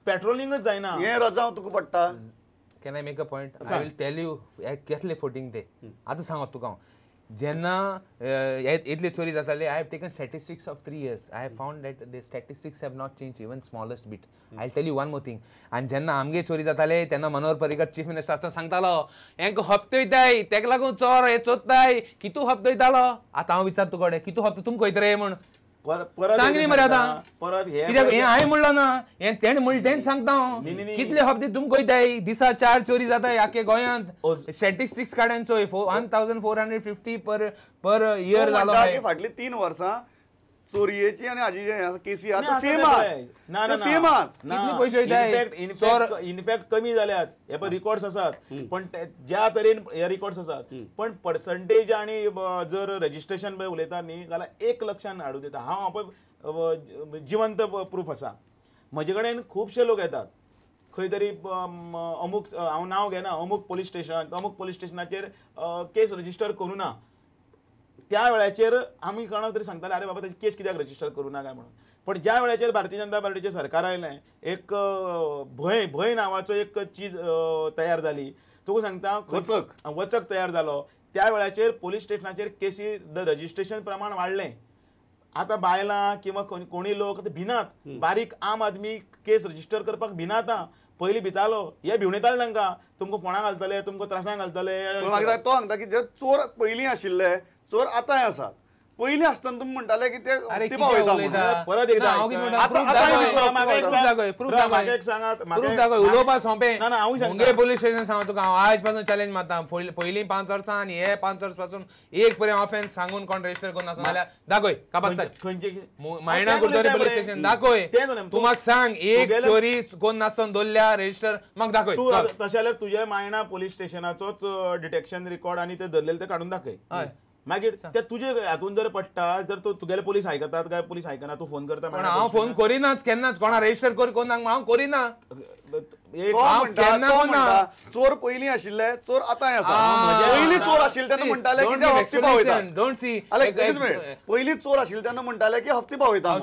पेट्रोलिंगच जायना. हे रजाव तुका पडटा. Can I make a point? I will tell you केसले फोटींग ते आतां सांगत तुका हांव. जेन्ना इतली चोरी जाताली, I have taken statistics of 3 years. I have found that the statistics have not change even smallest bit. I tell you one more thing. आनी जेन्ना आमगे चोरी जाताले तेन्ना मनोहर पर्रीकर चीफ मिनिस्टर आसतना सांगतालो हेंकां हप्तो दिताय, तेका लागून चोर हे चोरताय. कितू हप्तो दितालो? आतां हांव विचार तुका कडेन कितू हप्तो तुमकां वयता रे म्हूण सांग न्ही मरे. आतां परत कित्याक हें हांवें म्हणलो ना, हें तेणें म्हणलें तेणें सांगता हांव. कितले हप्ते तुमकां वयताय? दिसा 4 चोरी जाताय आख्खे गोंयांत. स्टॅटिस्टिक्स काड आनी चोय, 1450 पर इयर जालो. फाटली 3 वर्सां चोरयेची आनी हाजी जे केसी आसा सेम आहा, सेम आहा. कितले पयशे वयताय? इनफॅक्ट कमी जाल्यात. हे पळय रिकॉर्ड्स आसात, पण ज्या तरेन हे रिकॉर्ड्स आसात पण पर्संटेज आनी जर रजिस्ट्रेशन पळय उलयता न्ही जाल्यार 1 लक्षान हाडून दिता. हांव पळय जिवंत प्रूफ आसा. म्हजे कडेन खुबशे लोक येतात खंय तरी अमूक, हांव नांव घेना, अमूक पोलीस स्टेशन, अमूक पोलीस स्टेशनाचेर केस रजिस्टर करूं ना. त्या वेळाचेर आमी कोणाक तरी सांगताले अरे बाबा ताची केस कित्याक रजिस्टर करूं ना काय म्हणून. पण ज्या वेळाचेर भारतीय जनता पार्टीचें सरकार आयलें, एक भंय भंय नांवाचो एक चीज तयार जाली. तुका सांगता वचक वचक तयार जालो. त्या वेळाचेर पोलीस स्टेशनाचेर केसी रजिस्ट्रेशन प्रमाण वाडलें. आतां बायलां किंवा कोणी लोक भिनात, बारीक आम आदमी केस रजिस्टर करपाक भिनात. पयलीं भितालो, हे भिवणेताले तांकां, तुमकां फोणां घालतले, तुमकां त्रासांक घालतले. तो सांगता की जे चोर पयलीं आशिल्ले चोर आतांय आसात. पयलीं आसतना तुमी म्हणटाले की ते हप्ते पावयता. परत एकदां उलोवपा सोंपें. मुंगे पोलीस स्टेशन सांग तुका हांव आयज पासून चॅलेंज मारता. पयलीं 5 वर्सां आनी हे 5 वर्स पासून एक पर्यंत ऑफेन्स सांगून कोण रजिस्टर करून आसना जाल्यार दाखय कापास्ताद. मायणा कुडतरी पोलीस स्टेशन दाखय. तूं म्हाका सांग एक चोरी कोण नासतना दवरल्या रजिस्टर म्हाका दाखय. तूं तशें जाल्यार तुज्या मायणा पोलीस स्टेशनाचोच डिटेक्शन रिकॉर्ड आनी ते धरलेले ते काडून दाखय. मागीर ते तुजे हातून जर पडटा जर तूं तुगेले पोलीस आयकतात काय पोलीस आयकना, तूं फोन करता? हांव फोन करिनाच केन्नाच. कोणा रजिस्टर कर कोण हांव करिना. चोर पयलीं आशिल्ले चोर आतांय आसा. पयलीं चोर आशिल्ले तेन्ना म्हणटाले की ते हप्ते पावयता. Don't see, पयलीं चोर आशिल्ले तेन्ना म्हणटाले की हप्ते पावयता,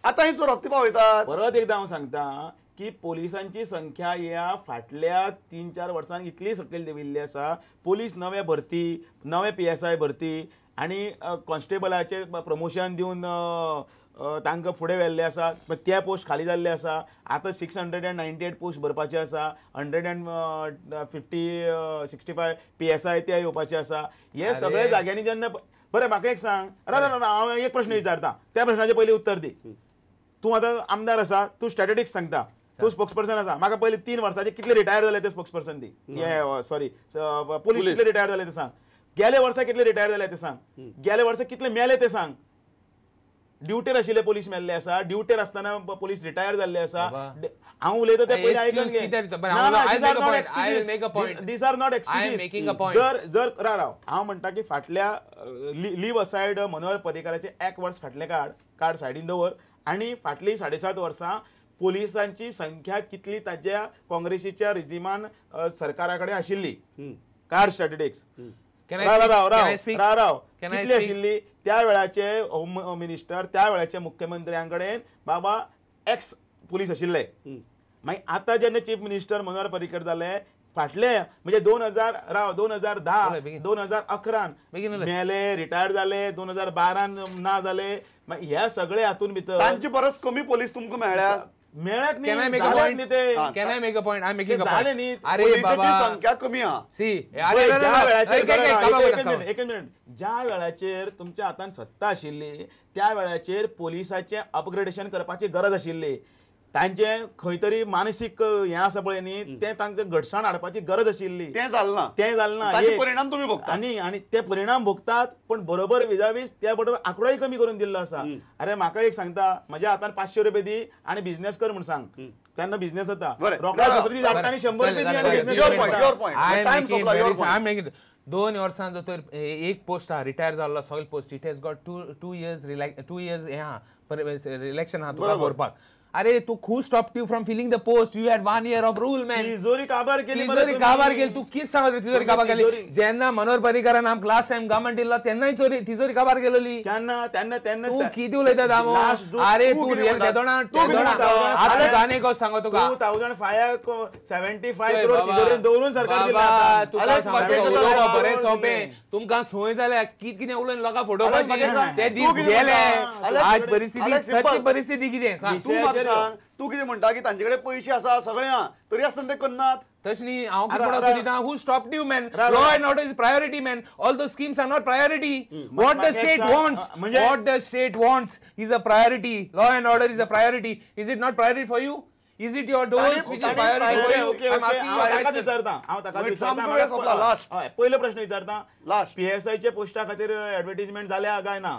आतांय चोर हप्ते पावयतात. परत एकदां हांव सांगता की पोलिसांची संख्या ह्या फाटल्या 3-4 वर्सांत इतली सकयल देंविल्ली आसा. पोलीस नवे भरती, नवे PSI भरती आनी कॉन्स्टेबलाचे प्रमोशन दिवन तांकां फुडें व्हेल्ले आसा. ते पोस्ट खाली जाल्ले आसा. आतां 698 पोस्ट भरपाचे आसा. 150-65 PSI ते येवपाचे आसा. हे सगळे जाग्यांनी जेन्ना बरें म्हाका एक सांग, राव हांव एक प्रश्न विचारता, त्या प्रश्नाचें पयलीं उत्तर दी. तूं आतां आमदार आसा, तूं स्टॅटिस्टिक्स सांगता, तूं स्पोक्सपर्सन आसा. म्हाका पयलीं 3 वर्साचे कितले रिटायर जाले ते स्पोक्सपर्सन दी, सॉरी पोलीस कितले रिटायर जाले ते सांग, गेले वर्सा कितले रिटायर जाले ते सांग, गेले वर्सा कितले मेले ते सांग. ड्युटेर आशिल्ले पोलीस मेल्ले आसा, ड्युटेर आसतना पोलीस रिटायर जाल्ले आसा. हांव उलयता ते पयलीं आयकून घे. These are not excuses. जर जर राव हांव म्हणटा की फाटल्या लीव असायड मनोहर पर्रीकाराचें 1 वर्स फाटलें काड काड सायडीन दवर आनी फाटलीं 7.5 वर्सां पोलिसांची संख्या कितली ताज्या काँग्रेसीच्या रिजिमान सरकारा कडेन आशिल्ली, काड स्टॅटिस्टिक्स. राव राव राव कितली आशिल्ली त्या वेळाचे होम मिनिस्टर, त्या वेळाचे मुख्यमंत्र्यां कडेन बाबा एक्स पुलीस आशिल्ले. मागीर आतां जेन्ना चीफ मिनिस्टर मनोहर पर्रीकर जाले फाटले म्हणजे 2000 राव 2010 2011 मेले, रिटायर जाले, 2012 ना जाले. ह्या सगळे हातून भितर तांचे परस कमी पोलीस तुमकां मेळ्ळ्या. मेळत न्ही ते. Can I make a point? I am making a point. जालें न्ही. अरे बाबा संख्या कमी आहा. सी ज्या वेळाचेर, एक मिनिट, ज्या वेळाचेर तुमच्या हातान सत्ता आशिल्ली त्या वेळाचेर पोलिसाचें अपग्रेडेशन करपाची गरज आशिल्ली. तांचे खंय तरी मानसीक हें आसा पळय न्ही, तें तांचे घटसाण हाडपाची गरज आशिल्ली. तें जालें ना, तें जालें ना. परिणाम तुमी भोगता आनी आनी ते परिणाम भोगतात. पण बरोबर विजावीज त्या बरोबर आंकडोय कमी करून दिल्लो आसा. अरे म्हाका एक सांगता, म्हज्या हातान 500 रुपये दी आनी बिझनेस कर म्हूण सांग, तेन्ना बिझनेस जाता. रोकडा दुसरे दीस हाडटा आनी 100 रुपये दी आनी बिझनेस. 2 वर्सां जो तर एक पोस्ट आहा रिटायर जाल्लो सगळे post, it has got 2 years 2 years हें आहा रिलेक्शन आहा तुका भरपाक. अरे तू who stopped you from filling the post? You had 1 year of rule, man. तिजोरी काबार केली, तिजोरी काबार केली. तू कितें सांगत तिजोरी काबार केली? जेन्ना मनोहर पर्रीकारान आमकां लास्ट टायम गव्हर्नमेंट दिल्लो तेन्नाय चोरी तिजोरी काबार केलेली. केन्ना तेन्ना तेन्ना तू कितें उलयता दामो? अरे तू रियल तेदोणा आतां आनी एक सांगो तुका, 2005 75 करोड तिजोरेन दवरून सरकार दिल्लें. तुका बरें सोंपें, तुमकां संवय जाल्या कितें कितें उलोवन लोकांक फटोवपाची. ते दीस गेले. आज परिस्थिती सदची परिस्थिती कितें सांग. तू कितें म्हणटा की तांचे कडेन पयशे आसा सगळ्या, तरी आसतना ते करनात. तशें न्ही, हांव कितें म्हणूंक सोदिता, who stopped you man? Law and order is priority man. All those schemes are not priority. What the state wants, what the state wants is a priority. Law and order is a priority. Is it not priority for you? Is it your doles which is priority for you? Okay, okay. हांव ताकाच विचारता, हांव ताकाच विचारता. पयलो प्रश्न विचारता, पीएसआयच्या पोस्टा खातीर एडवर्टीजमेंट जाल्या काय ना?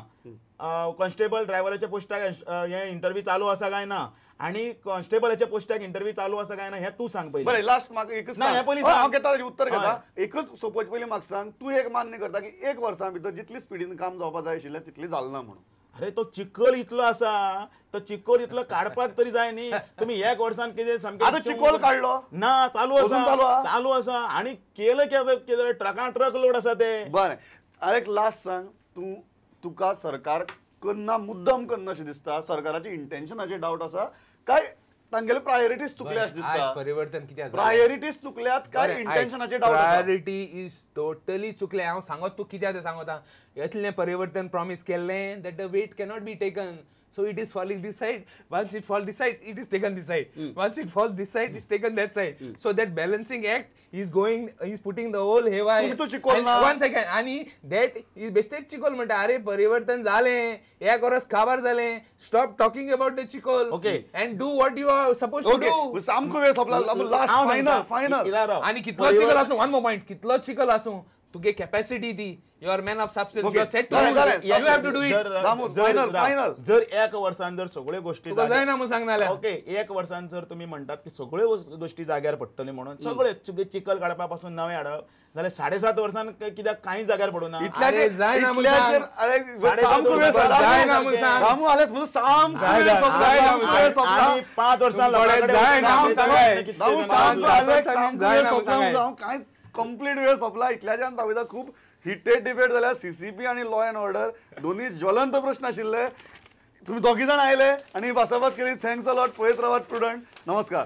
कॉन्स्टेबल ड्रायव्हराच्या पोस्टाक हे इंटरव्यू चालू आसा काय ना? आनी कॉन्स्टेबलाच्या पोस्टाक इंटरव्यू चालू आसा काय ना हें तूं सांग पयलीं. बरें, लास्ट म्हाका एकच ना, हें पयलीं हांव घेता ताजें उत्तर घेता. एकच सोपोज पयलीं म्हाका सांग, तूं एक मान्य करता की एक वर्सां भितर जितली स्पिडीन काम जावपा जाय आशिल्लें तितलें जालें ना म्हणून. अरे तो चिखल इतलो आसा, तो चिखल इतलो काडपाक तरी जाय न्ही. तुमी एक वर्सान कितें सामकें आतां चिखल काडलो ना, चालू आसा, चालू आसा. आनी केलें कितें, ट्रकां ट्रक लोड आसा ते. बरें, आनी एक लास्ट सांग, तूं तुका सरकार करना मुद्दम करना अशें दिसता? सरकाराचे इंटेन्शनाचे डावट आसा काय तांगेले प्रायोरिटीज चुकल्या अशें दिसता? परिवर्तन कित्याक प्रायोरिटीज चुकल्यात काय इंटेन्शनाचे डावट आसा? Priority is totally चुकल्या. हांव सांगत तूं कित्याक तें सांगता. इतलें परिवर्तन प्रॉमीस केल्लें that the weight cannot be taken. So it is falling this side. Once it falls this side, it is taken this side. Once it falls this side, it's taken that side. So that balancing act is going, is putting the whole haywire. तुमचो चिकोल ना. One second. आणि that is बेस्टेच चिकोल म्हणटा. अरे परिवर्तन जालें, एक वरस काबार जालें. Stop talking about the Chikhal. Okay. And do what you are supposed to do. Okay. सामको वेळ सोंपला. Last final final. आणि कितलो चिकोल आसूं, वन मोर पॉइंट, कितलो चिकोल आसूं, तुगे कॅपॅसिटी ती, you are man of substance, you are set to do, you have to do it. Final final. जर एक वर्सान जर सगळ्यो गोष्टी जायना म्हूण सांगना. ओके, एक वर्सान जर तुमी म्हणटात की सगळ्यो गोष्टी जाग्यार पडटल्यो म्हणून, सगळे तुगे चिखल काडपा पासून नवें हाडप जाल्यार 7.5 वर्सान कित्याक कांय जाग्यार पडूना? आनी 5 वर्सां कांयच कंप्लीट वेळ सोंपला. इतल्याच्यान दाखयता खूब हिटेड डिबेट जाल्या. सीसीपी आनी लॉ एंड ऑर्डर दोन्ही ज्वलंत प्रश्न आशिल्ले. तुमी दोगी जाण आयले आनी भासाभास केली. Thanks a lot. पळयत रावात प्रुडंट. नमस्कार.